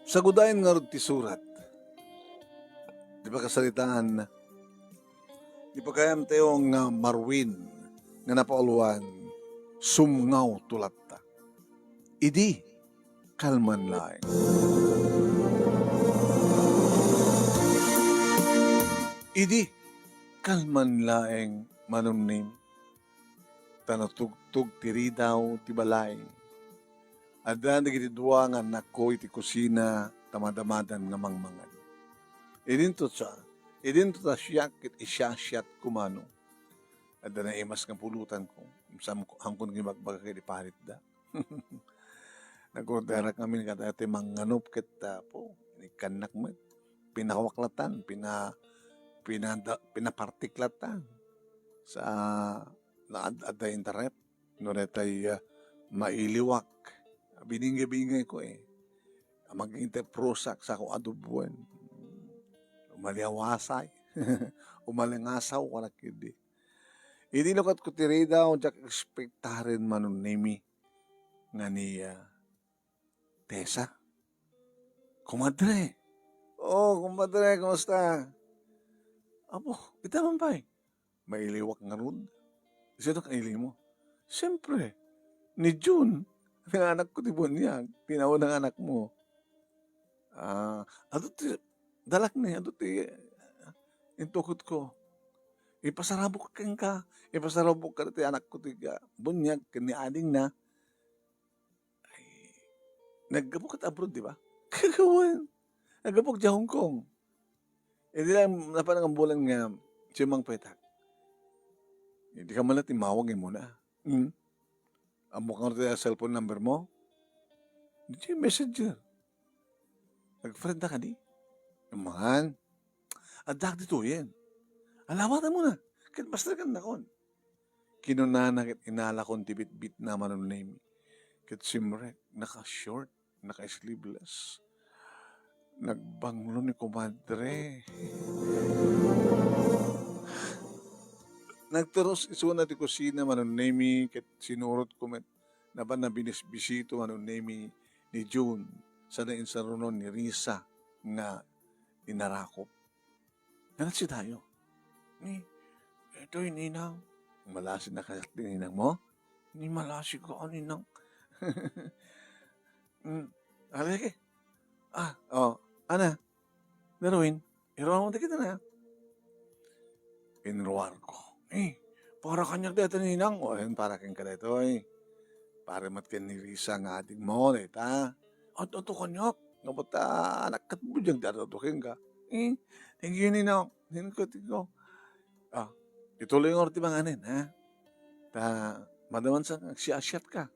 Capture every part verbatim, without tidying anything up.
Sagudayen ngarud ti surat. Ti pakasaritaan, ti pagayam tayo nga Marwin nga napauluan, sumngaw to latta. Idi kalman laeng. Idi kalman laeng, Manong Nemi. Ta natugtog ti ridaw ti balay. Adda dagiti dua nga annakko iti kusina ta madamadan nga mangmangan. Idinto sa, idinto ta siak ket isiasiatko mano. Adda naimas nga pulutanko. Sam-, hankon nga ibagbaga ket iparitda. Nag-orderak ngamin kadaytoy mangnganup ket, ah, po, inikkannak met. Pinawak latan, pina-, pinada-, pinapartik latan. Sa, naad-, adda internet. No, detay, ah, mailiwak. Biningay-bingay ko, eh. Mag-interprusak sa ko adubuen. Umaliawasay. Umalingasaw, wala kidi. Idi lukat ko ti ridaw, diak ekspektaren, Manong Nemi, nga ni, ah, Tessa. Kumadre. Oh, kumadre, kumusta? Apo, ita man pay. Mailiwak ngarud. Sino kaili mo? Siyempre, ni June. Nga anak ko ti buniag. Tinaw ng anak mo. Ah, adu ti, dalak ni, adu ti, ah, intukot ko. Ipasarabok kenka, ipasarabok ka ti anak ko ti, ah, buniag, ken ni ading na. Ay, naggapu kat abroad, di ba? Kagawan. Naggapu di Hong Kong. Eh, di lang, napan ang bulan nga, siyemang petak. Hindi ka man natin mawag mo na. Hmm? Ammok nga ti cellphone number mo? Di messenger. Nag-friend na kadi? Aman. Addak ditoyen. Alawatan mo na. Ket basta kan nakon. Kinunana ket inalakon ti bitbit na Manong Nemi. Ket simrek, naka-short, naka-sleeveless. Nagbanglo ni kumadre. Nagturus isuna ti kusina Manong Nemi ket sinurot ko met napan na binisbisito Manong Nemi ni June sa nainsarunon ni Risa nga inarakop. Nganat si Dayo. Ni, itoy, ninang. Malasi na kayat ni ninang mo? Ni malasi ko, ninang. Mm, alay ki. Ah, oh, ana. Darwin, iruwa mo kita na. Inruar ko. Eh, para kaniak dayta ninang. O, yun, para ken ka daytoy. Para mat ken ni Risa nga adik mo, dayta. At ato kaniak. Nga ba't, ah, anak kat budyang dayta to ken ka? Eh, thank you, ninang. Ninang ko, thank you. Ah, ituloy nga ti manganen, ha? Ta, madaman sa, nagsiasiat ka.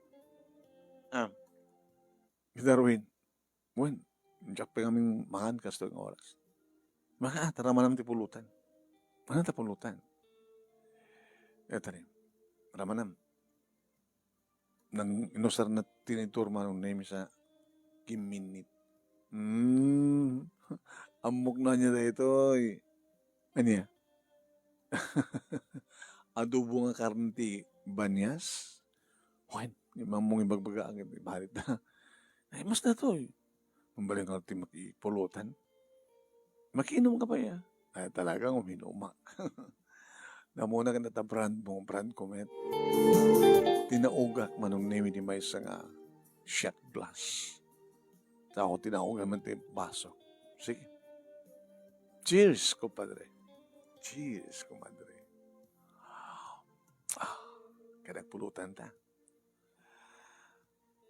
Ah, Darwin, Wen, diak pay ngamin mangan kastoy nga oras. Maka, ah, ta ramanam ti pulutan. Ano ta pulutan? Eta ni, ramanam. Nang inusar na tinitur Manong Nemi sa kimminnit. Hmm, ammok na niya daytoy. Ania? Adobo nga karne ti banias? Wen, imam mong ibagbaga agad, ibalit na. Ay, mas datoy. Mambalik nga ti makipulutan. Makiinom ka pa ya? Ay, talagang uminumak. Namuna ka na ta brand mo, brand ko, met. Tinaugak Manong Nemi ti maysa nga shot glass. Tao tinaogan man ti baso. Sige. Cheers, kumpadre. Cheers, kumadre. Ah, kada pulutan ta.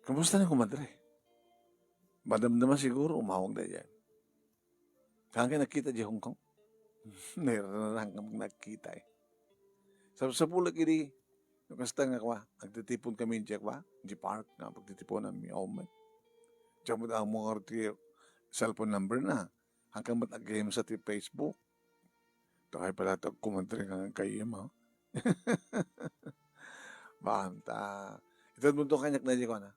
Kumusta na, kumadre? Madamdama siguro, umawag na dyan. Saan ka nakita di Hong Kong? Nairarang ka nakita eh. Sa, sa pulak ini, yung kasta nga kwa, nagtitipon kami di kwa, di park, nga pagtitiponan mi, oh, man. Diyan mo, ah, mo nga ti cellphone number na. Hanggang mat ag-game sa ti Facebook. Takay pala ta kumadre nga kayem, ha? Banta. Ito mo to kanyak na di ko na.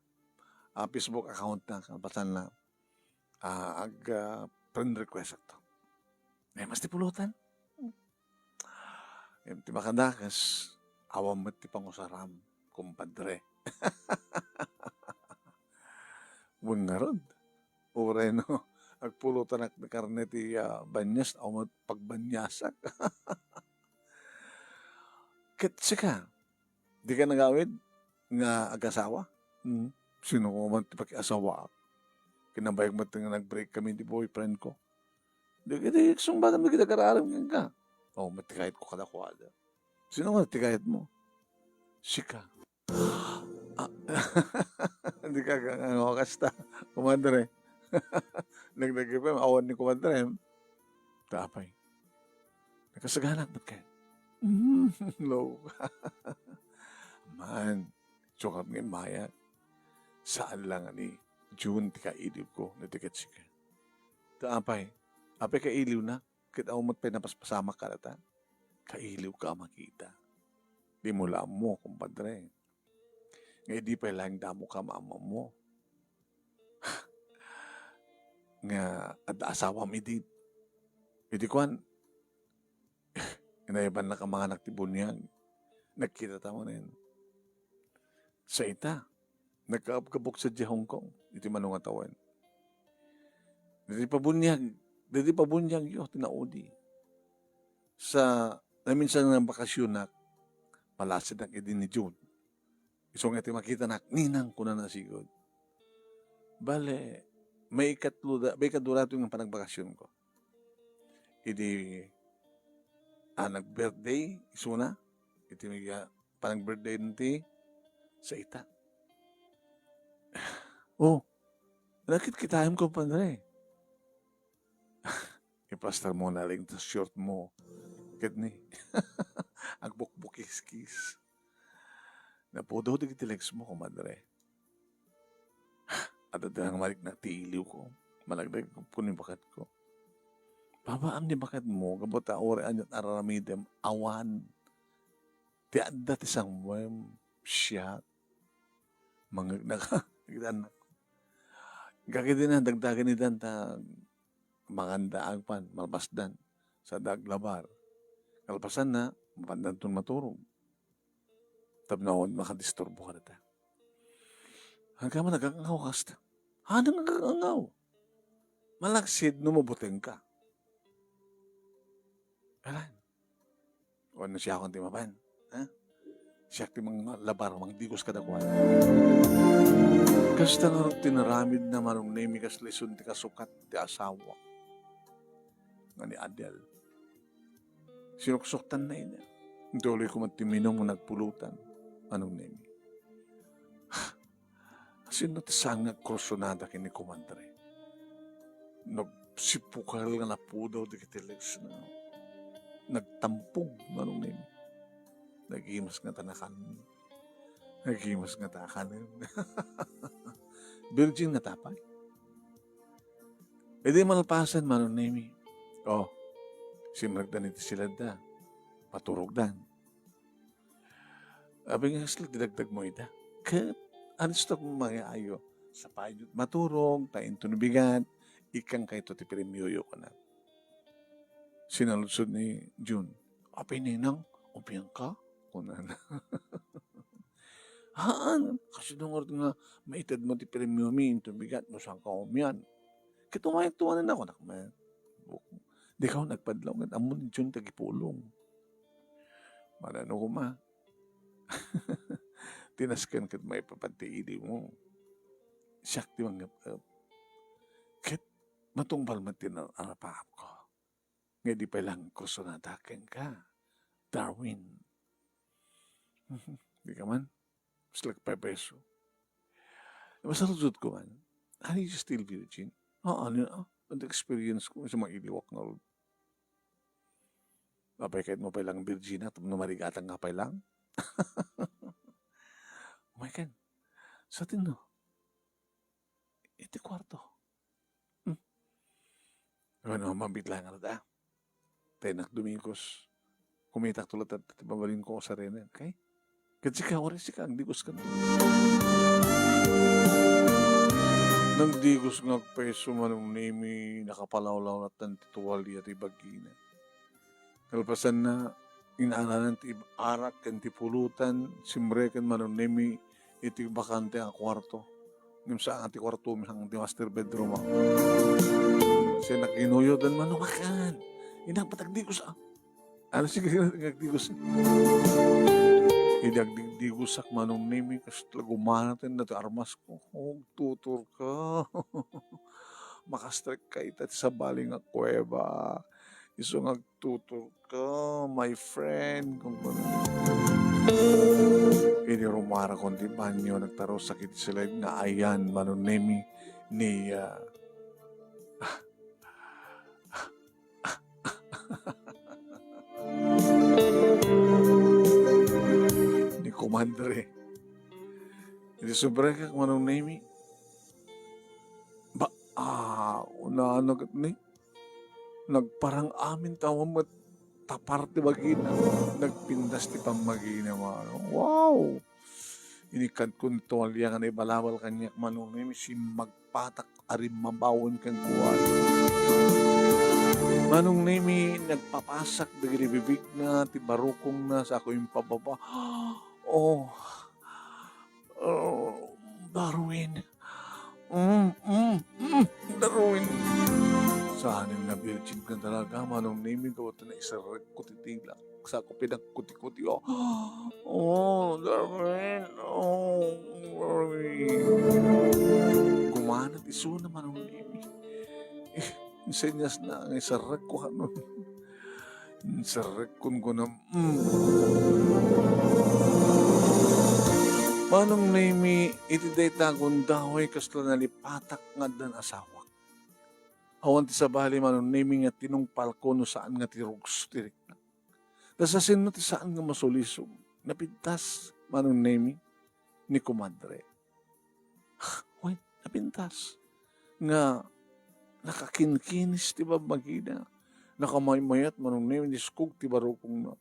Ah, Facebook account na, kapasan na. Ah, ag, ah, friend request to. Ay, mas ti pulutan. Em, ti makadakas, awan met ti pangusaram, kumpadre. Wen ngarud. Uray no, agpulutan ak ni karne ti, ah, banias, awan met pagbanyasak. Ket sika, dika nagawid nga agasawa? Hmm, sino ko man ti pakiasawaak? Kinabayag met nga nag-break kami ti boyfriend ko. Dagiti igsungbatam dagiti agar-aram kenka. Oh, met ti kayatko kadakuada. Sino nga ti kayatmo? Sika. Ah, dika nga, nga kasta, kumadre. Nagdagipem, awan ni kumadre. Ta apay. Nakasagana met kay. Mm, no. Man, sukab nga immaya. Saan lang ni June ti kailiwko, no ti ket sika. Ta apay, apay kailiwna, ket awan met pay napaspasamak kadata. Kailiwka a makita. Dimo la ammo, kumpadre. Nga idi pay laeng damo ka maammoammo. Nga adda asawam idi. Idi kuan, inayabannaka manganak ti buniag. Nagkitata manen. Sa ita, nagkaabkabok sadiay Hong Kong, iti mano nga tawen. Dagiti pabuniag, dagiti pabuniagyo ti naudi. Sa naminsan nga bakasionak, malasidnak idi ni June. Isu nga ti makitanak, "Ninang," kunana sigud. Bale, maikatlo da, maikadua daytoy nga panagbakasionko. Idi, ah, nag-birthday, isuna, iti miga, panag-birthday ti sa ita. Oh, nakitkitaem, kumpadre. Iplastar mo na lang ta short mo. Ket ni, agbukbukiskis. Napudaw dagiti legs mo, kumadre. Adda nga mariknak ti iliwko. Malaglag ko ni baketko. Babaam ni baketmo, gapu ta uray aniat araramidem, awan. Ti adda ti sangbuem, siak. Mangngegna ka, dagiti annak. Dagiti na, dagdagen idan ta mangandaag pan, malpasdan. Sa daglabar. Kalpasanna, mapandanton maturog. Tapno awan makadisturbo kadata. Agama nag-angaw kasta. Hanang nag-angaw. Malaksid no mabuteng ka. Alan. O, ano siya akong ti mapan? Ha? Siya ti mang labar, mangdigos kadakuan. Kasta nga rod tinaramid na Manong Nemi kas leson ti kasukat ti asawa nga ni Adel. Sinuksoktan na ida. Tuloy ko man ti minum nga nagpulutan, Manong Nemi. Sino ti saan nga agkursunada ken ni Kumadre? Nagsipukal nga napudaw dagiti legs na nagtampog, Manong Nemi. Nagimas nga ta nakan. Nagimas nga ta kanen. Virgin nga ta pay. Idi malpasen, Manong Nemi. Oh, simrekdan iti siladda. Paturogdan. Abi nga, "Kasla ti dagdagmo ida?" Ket, "Anisto mangaayo? Sapay maturog, ta inton bigat, ikkan kayto ti premioyo," kuna. Sinaludsod ni Jun, "Apay, Ninang, umianka?" kunana. "Haan, kasino ngarud nga maitedmo ti premiomi inton bigat no saanka umian?" Ket umayag tumanen ako, nak, man. Dikaw nagpadlaw, ket ammo ni Jun ti agipulong. Manano koma? Tinasken ket maipapan ti iliwmo. Siak ti mangngep-ngep. Ket matungpal met ti narapaapko. Nga idi pay lang kursunada kenka, Darwin. Di ka man? Mas like five peso. Masaludsod ko man, "Are you still virgin?" "Ah, ano, ah, ang experience ko sa mga iliwak nga rod." "Apay, kayat mo pay lang virgin na, tapno marigatang nga pay lang?" "Oh my God. Sa tinno, iti kwarto." Hmm. Ano, mabit lang, ano ta? Tenak dumikos. Kumitak to latta ti mabalin ko sa renen, okay? Ket sika, wari sika, agdigos ka. Nagdigos nga agpeso Manong Nemi, nakapalawlaw latta ti tuwalya ti bagina. Kalpasanna, inaalanan ti arak ken ti pulutan, simreken Manong Nemi iti bakante a kuarto. Ngem saan nga ti kuartom, saan nga ti master bedroom, ah. Siak, nagkinuyodan, "Manong, akan? Inang, patagdigos, ah." Ano, sige, nagdigos. Idi agdigdigosak, Manong Nemi, kasla gumanat ti armasko. "Oh, agtuturka. Makastrek ka ita ti sabali nga kuweba. Isu nga agtuturka, my friend," kunkuana. Idi rumarakon ti banio, nagtarusak iti siled nga ayan, Manong Nemi, ni, ah, ni Kumadre. Idi subrekak, Manong Nemi, ba, ah, unana ket ni, nagparang amin ti awan met tapar ti bagina. Nagpintas ti pammagina, Manong. Wow! Inikkanko ti tualia nga naibalabal kaniak, Manong Nemi, simmagpatak a rimmabawen kenkuana. Manong Nemi, nagpapasak dagiti bibigna, ti barukongna, sa ako impababa. Oh, oh, Darwin. Mm, mm, mm, Darwin. Saanen nga virgin ka talaga, Manong Nemi, gapu ta naiserrekko ti dila. Sa ako pinagkuti-kuti, oh. Oh, Darwin. Oh, Darwin. Gumanat isuna, Manong Nemi. Eh, insenyasna nga iserrekko kanon. Inserrekkon ko na, mm. Manong Nemi, iti dayta a gundaway, kasla nalipatak nga addan asawak. Awan ti sabali, Manong Nemi, nga tinungpalko no saan nga ti rugso ti riknak. Ta sa sino ti saan nga masulisog? Napintas, Manong Nemi, ni Kumadre. Wen, napintas. Nga nakakinkinis ti babbagina. Nakamaymayat, Manong Nemi, niskog ti barukongna.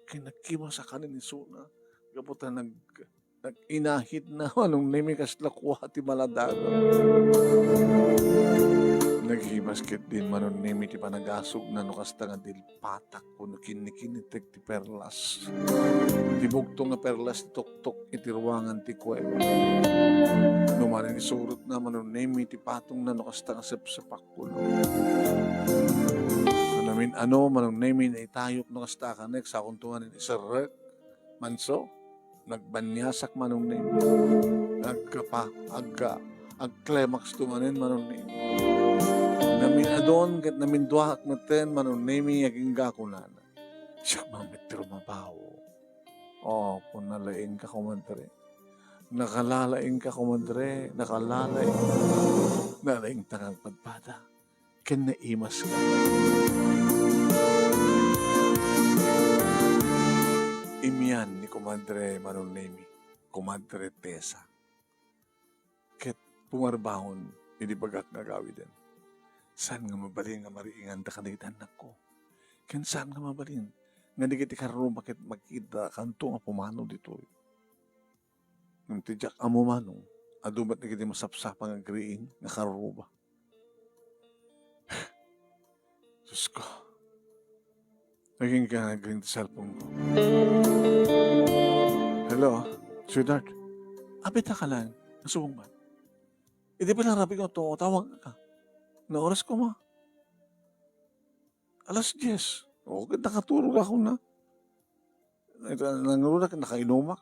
Ket nagkibas a kanen isuna. Gapu ta nag-, nag-inahitna, Manong Nemi, kasla kua ti maladagan. Naghibas ketdin, Manong Nemi, ti panagasugna no kasta nga dilpatak wenno kinnikinitek ti perlas. Ti bugto nga perlas ti toktok iti ruangan ti kuweba. No manen isurotna, Manong Nemi, ti patongna no kasta nga sepsepak wenno. Namin-ano, Manong Nemi, naitayok no kasta a kanek, sakonto manen iserrek. Manso, nagbanniasak, Manong Nemi. Agkapa, agka, agklimaxto manen, Manong Nemi. Namin-adon ket naminduaak metten, Manong Nemi, agingga kunana. Siak man met ti rumabaw. Oh, kun nalaingka, kumadre. Nakalalaingka, kumadre. Nakalalaing. Nalaingta nga agpadpada. Ken naimaska. Imian ni Kumadre Manong Nemi, Kumadre Tessa. Ket pumarbaon idi bagak nga agawiden. Saan nga mabalin nga mariinganda kadagiti annakko? Ken saan nga mabalin nga dagiti karruma ket makitakanto nga pumanaw ditoy? Ngem ti diak ammo, Manong, adu met dagiti masapsapa nga agriing nga karruma. Sus ko. Nagingga nga agring ti cellphone ko. Hello, sweetheart. Apita ka lang. Nasubong ba? Idi pala rabi ko to, tawag ka. Na oras ko ma? Alas diyes. O, ket nakaturog ako na. Ito, nangruna, nakainumak.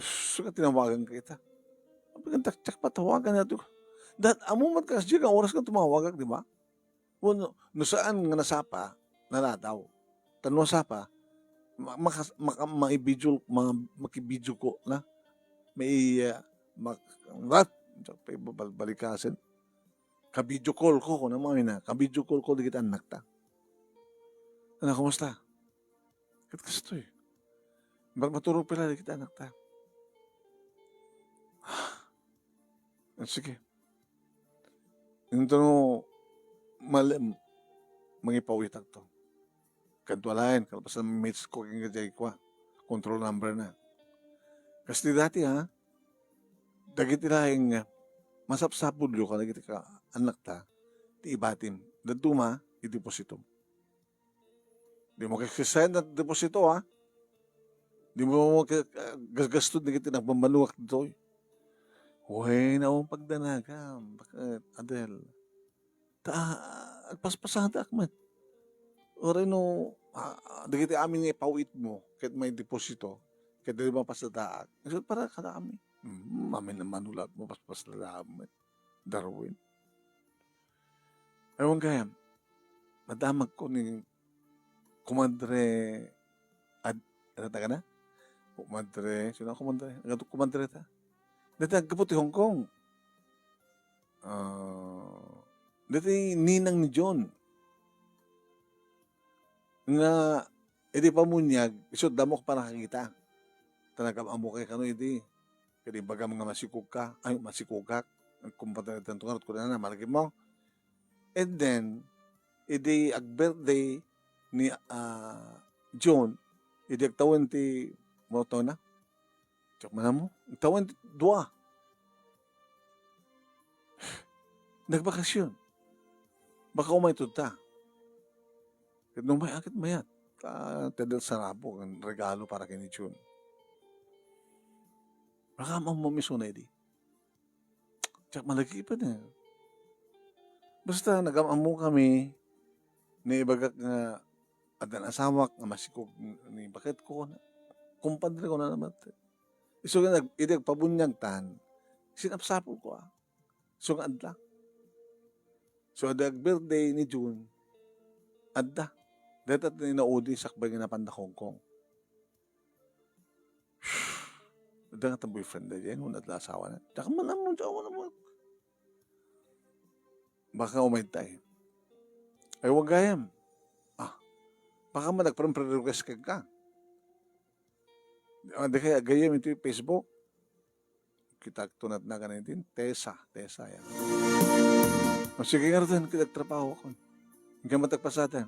Sus, nga tinawagan ka ita. Ang pagkantaktak patawagan na to. Dat, amo man kasi nga oras nga tumawagak, di ba? Bueno, no saan nga nasapa, naladaw. Tan no nasapa, ma-, makas-, maka-, maibidyo, ma-, makibidyo ko na. May, ah, mak-, rat, balbalikasin. Ka-video call ko, kuna mo na, ka-video call ko, dagiti annakta. Ano, kumusta? Ket kastoy. Ba-, maturog pay la dagiti annakta. Ah, sige. Inton malem, mangipawitak to. Kadua laeng, kalpasan, mates ko ken kadiay kua, control number na. Kas ti dati, ha? Dagiti laeng nga masapsapulyo kadagiti ka-, annakta, ti ibatim, dadduma, idepositom. Di mo kikisend ti deposito, ha? Di mo ki-, gasgaston dagiti nagbambanuak ditoy. Wen, awan pagdanagam. Baket, Adel? Ta, agpaspasadak met. Uray no, ah, dagiti amin nga ipawitmo, ket may deposito, ket di mapasadaak. Isu para kadakami. Hmm, amin a manulat mo, paspasadaak met. Darwin. Awan gayam. Madamagko ni Kumadre Ad-, ano ta kana? Kumadre, sino ang kumadre? Ang kumadre ta? Dati aggapu ti Hong Kong. Ah, dati ninang ni John. Nga, idi pamunyag, isu damo ka panakakita. Ta nagam-ammo kay kano idi. Kadi bagam nga masikog ka, ay, masikogak. Kumpadre, tanto nga, kunana, malagip mo. And then, idi ag-birthday ni, ah, June, idi agtawen ti, mao tawen na? Check man mo. Agtawen ti dua. Nagbakasyon. Baka umay tudta. Ket no may-at ket mayat. Ah, ti adda sarabo, ken regalo para ken ni June. Baka am-ammo mi suna idi. Diak malagipen, eh. Basta nagam-ammo kami, naibagak nga addan asawak nga masikog ni baketko, kumpadre ko na naman. Isu nga nag-, idi agpabunyagtan, sinapsapulko, ah. Isu nga adda. So, adda ag-birthday ni June, adda. Dayta ti naudi sakbay nga napanda Hong Kong. Adda nga ta boyfriend da diay, no, adda asawa na. Diak man ammo, diak man ammo. Baka umayta, eh. Ay, wa gayam. Ah, baka man nag-friend request ka ka. Ah, di kaya gayam iti Facebook. Kita tunat na kanin din. Tessa, Tessa, yan. O, sige nga rin, kita trabaho ko. Hanggang matagpasadan.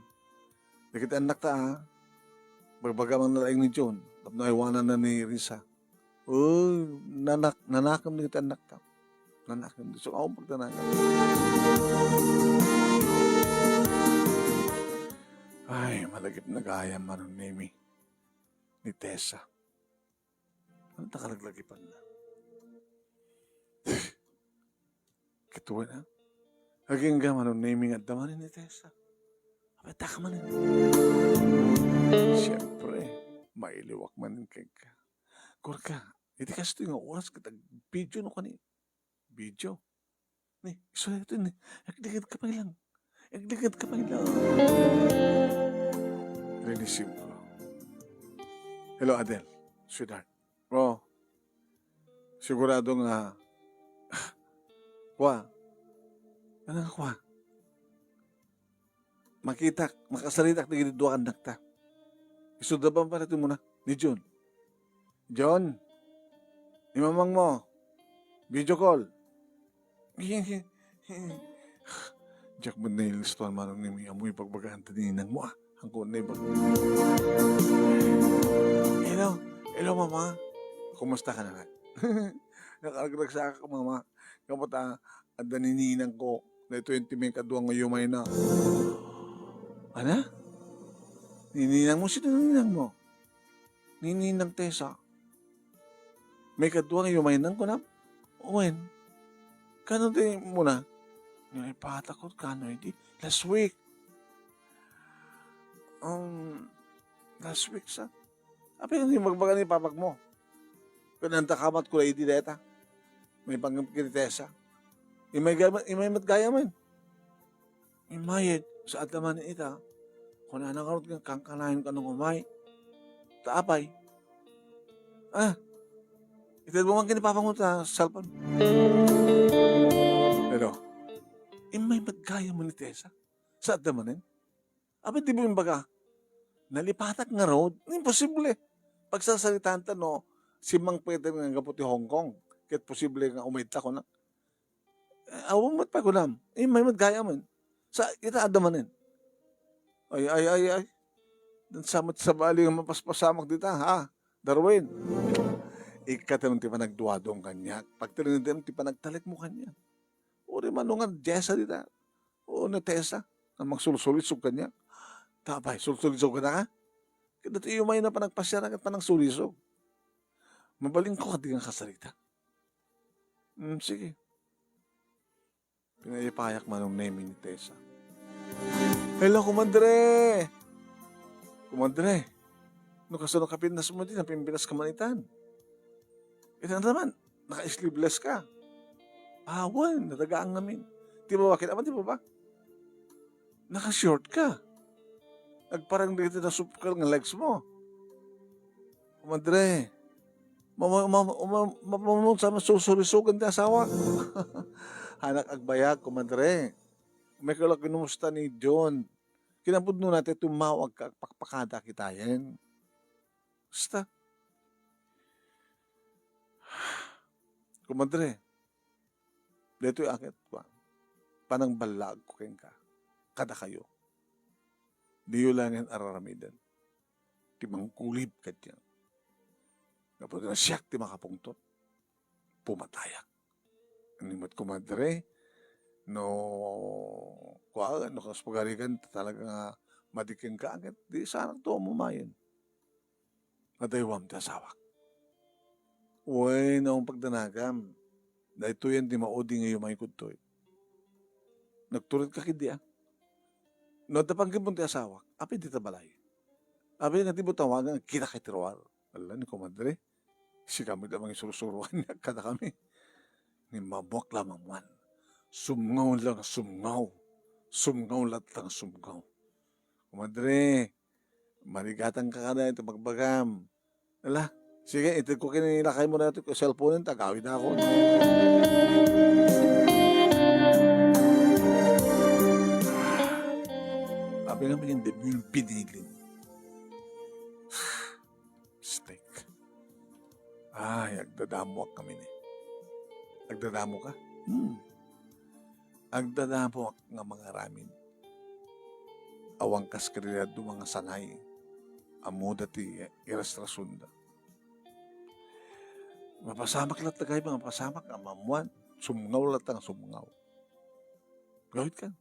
Dagiti annakta, ah. Bagbaga man nalaing ni John, tapno aywananna ni Risa. Uy, nanak-, nanakem dagiti annakta. Nanakem. So, awan pagdanagan. Ay, malagip na gayam, Manong Nemi. Ni Tessa. Ano ta kalaglagipan na? Kitaen, ha? Agingga, Manong Nemi, nga adda manen ni Tessa. Apay, taka manen. Siyempre, mailiwak manen kenka. Kurka, iti kastoy nga oras ket ag-video no kani. Video. Ni, isu ito ni. Agligad ka pa ilang. Agligad ka pa ilang. Linisim ko. Hello, Adel. Sweetheart. Oh, sigurado nga, kwa. Ano nga kwa? Makitak, makasaritak dagiti dua nga annakta. Isut' da bang pala ti muna ni John. John, ni mamang mo, video call. Diak met nailistuan, Manong Nemi, ammo ipagbagaan ti ninang mo, ah. Ang kunay ba? Hello, hello, Mama. Kumusta ka na? Nakaragragsak ka, Mama. Kapag, ah, adda ni ninang ko, na ito yung timing kadwa nga yumay na. Ana? Ni ninang mo? Sino ninang mo? Ni Ninang Tessa. May kadwa nga yumaynan kunam? Wen. Kano ti muna? Nalipatak ko kano idi? Last week. Um, last week sa? Apay nga di magbaga ni papak mo? Kananta kamat ko idi deta. May panggap kini Tessa. Imay gama-, imay mat gaya man. Imayet, sa adda man ita, kunana ngarud nga kankanayon ka nung umay. Ta apay? Ah, itad mo man kini papa mo ta cellphone. Hello? Imay mat gaya mo ni Tessa? Sa adda manen? Apay di mo imbaga? Nalipatak nga road? Imposible. Pagsasaritaan ta no, si Mang Peter nga gapu ti Hong Kong, ket posible nga umayta ko na. Eh, awan met pay kunam. Imay met gayam. Sa ita adda manen. Ay, ay, ay, ay. Dan sa met sabali nga mapaspasamak dita, ha? Darwin. Ikkatem ti panagduadum kaniak. Pagtirintem ti panagtalek mo kaniak. Uri man no nga Jessa dita. O ni Tessa. Nga magsulsulisog kaniak. Tapay, sulsulisog ka na ka? Kada ti umay na panagpasiar ket panagsulisog. Mabalin ko kadi nga kasarita. Hmm, sige. Pinaipayak Manong Nemi ni Tessa. "Hello, kumadre! Kumadre, no kasano ka pinasmo di, napimpinas ka man itan? Ita naman, naka-sleeveless ka." "Awan, natagaan ngamin." "Ti baba, kita man ti baba? Naka-short ka. Agparang dagiti nasupkal nga legs mo." "Kumadre, mama-, mama-, mama-, mama-, sa masusurisogan ti asawa." "Anak, agbayag, kumadre. Umay ka la kinumusta ni John. Kinapudno na ti tumawag ka, agpakpakada kitayen. Basta." "Kumadre, daytoy aket, kuan, panangballaagko kenka, kadakayo. Diyo laengen ar-aramiden ti mangkulib kaniak. Gapu ta siak ti makapungtot, pumatayak. Ni met, kumadre, no, kuan, no kas pagarigan, talaga nga madi kenka, ket di saanakto a umayen. Adaywam ti asawak." "Wen, awan pagdanagam. Daytoyen ti maudi nga yumayko ditoy. Nagtured ka ketdi, a? No adda panggepon ti asawak, apay dita balay? Apay nga di mo tawagan, agkita kay ti ruar?" Ala ni kumadre, sika met la mangisursuroan kadakami. Ni mammuak la mammuan. Sumngaw la nga sumngaw. Sumngaw latta nga sumngaw. "Kumadre, marigatanka kada iti pagbagam. Ala, sige, itedko ken ni lakaymo daytoy cellphone, ta agawidakon." Apay ngamin, daytoy binilin. Mistake. Ay, agdadamuak ngamin, e. Agdadamuak? Hmm. Agdadamuak nga mangaramid. Awan kas kadaydi adu nga sanay. Ammoda ti iras-rasonda. Mapasamak latta, gayam, mapasamak a mammuan. Sumngaw latta nga sumngaw. Gawidkan.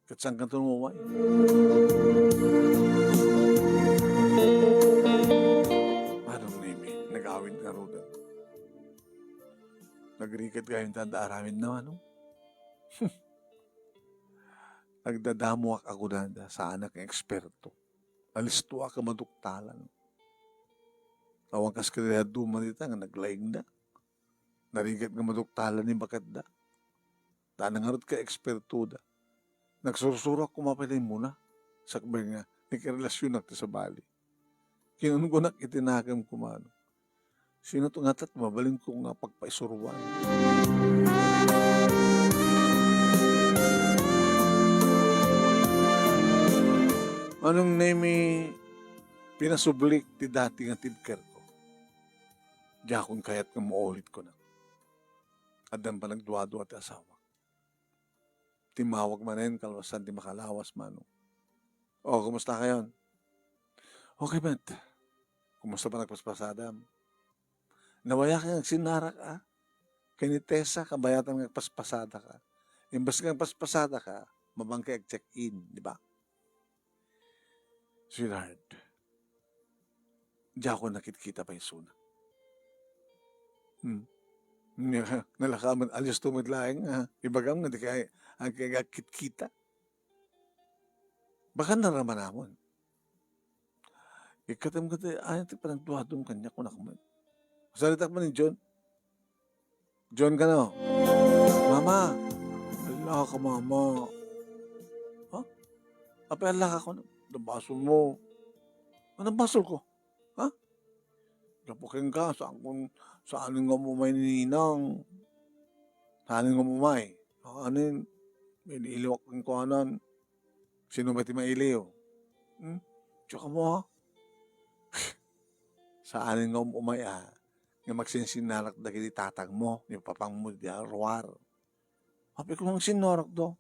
Ket saankanto nga umay? Manong Nemi, nagawid ngaruden. Nagriked gayam ta adda aramidna, manong? Agdadamuak a kunada, saanak nga eksperto. Alistoak a maduktalan. Awan kas kadaydi adu man dita nga naglaingda. Narigat nga maduktalan ni baketda. Ta ngarud ka ekspertoda. Nagsursuroak koma pay la immuna, sakbay nga nakirelasionak ti sabali. Kinunkunak iti nakemko, manong, "Sino to ngata ti mabalinko nga pagpaisuroan?" Manong Nemi, pinasublik ti dati nga tibkerko. Diakon kayat nga maulit, kunak. Addan panagduadua ti asawak. Timmawag manen kalpasan ti makalawas, manong. "O, kumusta kayon?" "Okay met. Kumusta panagpaspasadam?" "Nawayak nga agsinnarak, a. Ken ni Tessa, kabayatam nga agpaspasadak, a. Imbes nga agpaspasadak, a, mabangkay ag-check-in, di ba?" "Sweetheart, diakon nakitkita pay isuna." "Hmm. Nalaka met, alisto met laeng, a. Ibagam nga dika agkitkita. Baka naramanamon." "Ikkatem kadi, ania ti panagduaduam kaniak, kunak met. Saritak man ni John." "John kano?" "Mama." "Allaka, mama." "Ha? Apay allaka?" "Nabasolmo." "Ano basolko? Ha? Gapu kenka, saankon, saanen nga umay ni Ninang. Saanen nga umay. Saanen, may iliwak kenkuanan. Sino met ti mailiw? Hmm? Tsaka mo, ha? Saanen nga um-, umay, a, nga magsinsinnarak dagiti tatangmo, ni papangmo, di a ruar." "Apay koma agsinnarakto?"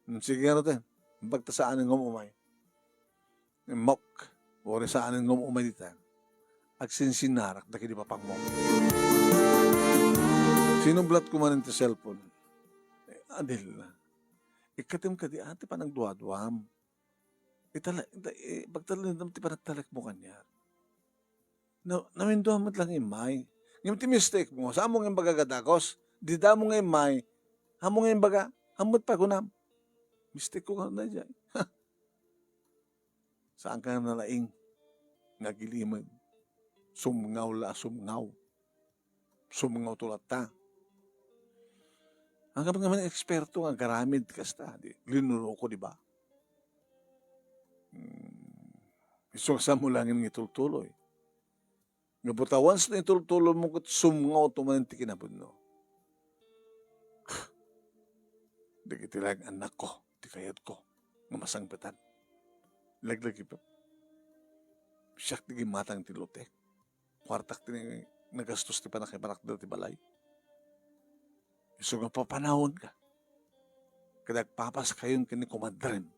"Hmm, sige, ano ten? Bagta saanen nga um-, umay. Mok, uri saanen nga um-, umay dita. Agsinsinnarak dagiti papangmo." Sinublatko manen ti cellphone. "Eh, Adel, ikkatem kadi, a, ti panagduaduam. Itala-, ita-, eh, pagtalnedam ti panagtalekmo kaniak. Na-, naminduam met lang immay. Ngem ti mistake mo, saan mo nga imbaga nga dakos? Dida mo nga immay, amo nga imbaga, amo ti pagunam. Mistake ko nga na dyan. Saan ka nalaing nga agilimed? Sumngaw la, sumngaw. Sumngaw to latta. Ang kapag naman eksperto nga agaramid kasta, di, linulo ko, di ba? Hmm. Isu nga sa mo langin nga itultuloy. Nga butawan sa itultulo mo ket sumngaw to manen ti kinapudno. Dagiti lang anak ko, ti kayat ko, nga masangpetan. Laglagi pa. Siak ti gimmatang ti lote. Kuartak ti nagastos ti panakibarakda ti balay. Isu nga papanawanka. Ket agpapaskayon ken ni kumadrem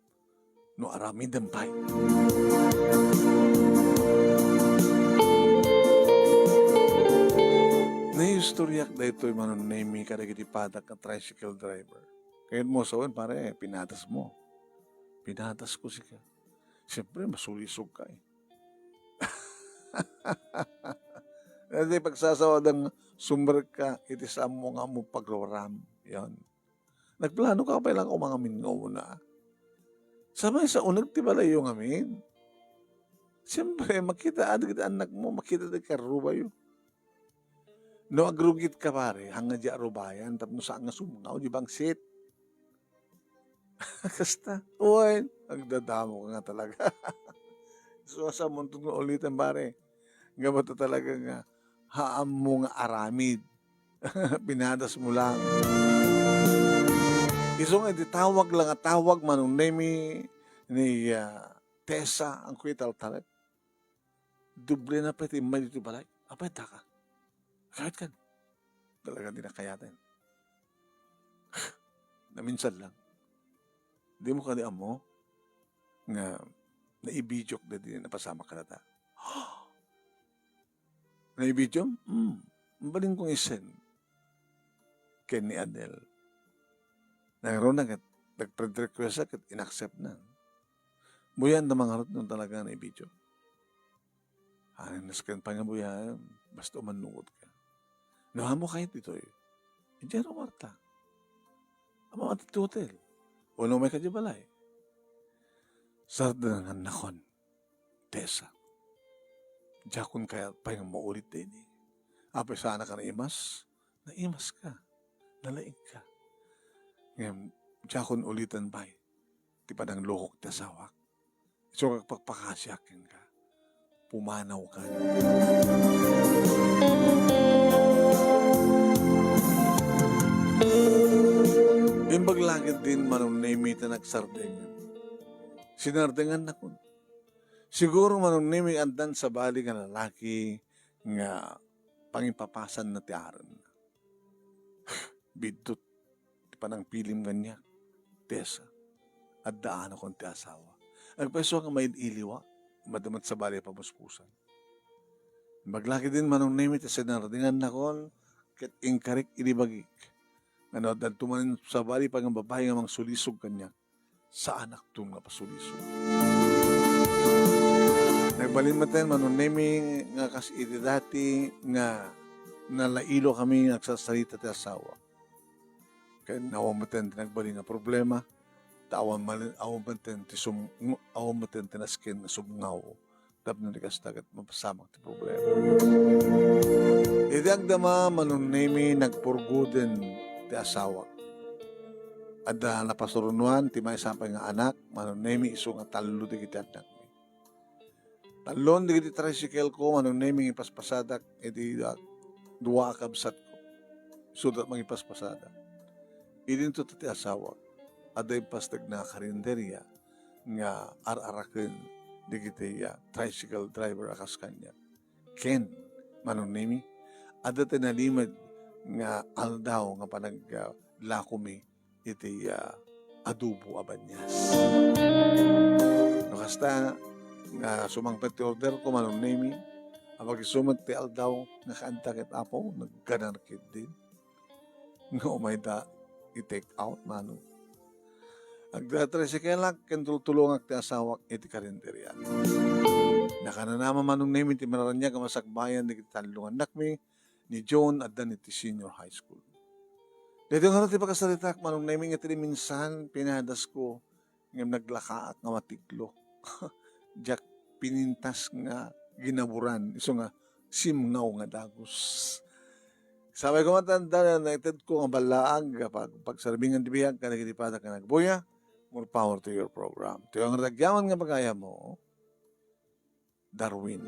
no aramidem pay. Naistoryak daytoy, Manong Nemi, kadagiti padak nga tricycle driver. Kayat mo sawen, pare, pinatas mo. Pinatas ko sika. Siyempre, masulisog ka eh. Daytoy pagsasawadan, sumrekka iti saanmo nga ammo pagruram. Yan. Nagplano ka pay lang umangamin nga umuna. Sa maysa, uneg ti balayyo ngamin. Siyempre, makita dagiti annakmo, makita dagiti karrubayo. No agrugit ka, pare, haan nga di arubayan, tapno saan nga sumngaw, di bangsit. Kasta, uy, agdadamo ka nga talaga. Suasa mo nga ulitan, pare. Nga ba to talaga nga haam mo nga aramid? Pinadas mo lang. Isu nga iti tawag lang a tawag, Manong Nemi, ni, ah, Tessa, ang kuya taltalek. Doble na pay ti immay ditoy balay. Apay, daka. Kayat kan. Talaga di nakayaten. Naminsan lang. Di mo kadi ammo nga naibidiok da di napasamak ka nata. Naibidiom? Hmm. Mabalin kong isen ken ni Adel. Nangruna ket nag-friend request ket inaccept na. Buyan da mangarot no talaga naibidiom. Anan nasken pay nga buyaem, basta umannungot ka. No, amo kayat ditoy, idiay rumarta. Amo, ati ti hotel. Wenno umay ka di balay. Sardengan nakon, Tessa. Diakon kayat pay nga maulit daydi. Apay saan ka naimas? Naimas ka. Nalaing ka. Ngem, diakon ulitan pay ti pananglukok ti asawak. Isu nga agpakpakasiak kenka. Pumanaw ka. Imbag la ketdin, Manong Nemi, ta nagsardengan. Sinardengan nakon. Siguro, Manong Nemi, addan sabali nga lalaki nga pangipapasanna ti arenna. Biddut ti panangpilim kaniak, Tessa. Adda anakon ti asawa. Agpayso nga maid-iliwa, madama ti sabali a pamuspusan. Imbag la ketdin, Manong Nemi, ta sinardengan nakon ket inkarik idi bagik. Nga no adda manen sabali pay nga babai nga mangsulisog kaniak, saanakton nga pasulisog. Nagbalin manen, Manong Nemi, nga kas iti dati nga nalailo kami nga agsarsarita ti asawa. Ken awan manen ti nagbalin nga problema, ta awan mali-, awan manen ti sum-, awan manen ti nasken nga sumngaw. Tapno di kasta ket mapasamak ti problema. Idi agdama, Manong Nemi, nagpurgoden ti asawak. Adda napasurunoan ti maysa pay nga anak, Manong Nemi, isu nga tallo dagiti annakmi. Tallon dagiti tricycle ko, Manong Nemi, nga ipaspasadak iti, ah, dua a kabsatko. Isuda mangipaspasada. Idinto ti asawak, adda impasdagna a karinderia nga ar-araken dagiti, ah, tricycle driver a kas kaniak. Ken, Manong Nemi, adda ti nalimed nga aldaw nga panag-, ah, lakomi iti, ah, adobo a banias. No kasta, nga sumangpet ti order ko, Manong Nemi, a, pag-isu met ti aldaw nga kaanta ket Apo, nagganar ketdin nga umayda i-take out, Manong. Agda-tricycle-ak ken tultulongak ti asawak iti karinderia. Nakanana, Manong Nemi, ti mararaniag a masakbayan dagiti tallo nga annakmi, ni John, adda ni ti senior high school. Daytoy ngarud ti pakasaritak, manong naiming nga ti minsan, pinadasko, ngem naglakaak nga matiklo. Diak pinintas nga ginaburan, isu nga simngaw nga dagus. Sabay ko matanda na naitedko nga ballaag, pag, pagsarbingan ti biag, kadagiti padak nga nagbuya, more power to your program. Ti ang nagyaman nga pagayam mo, Darwin.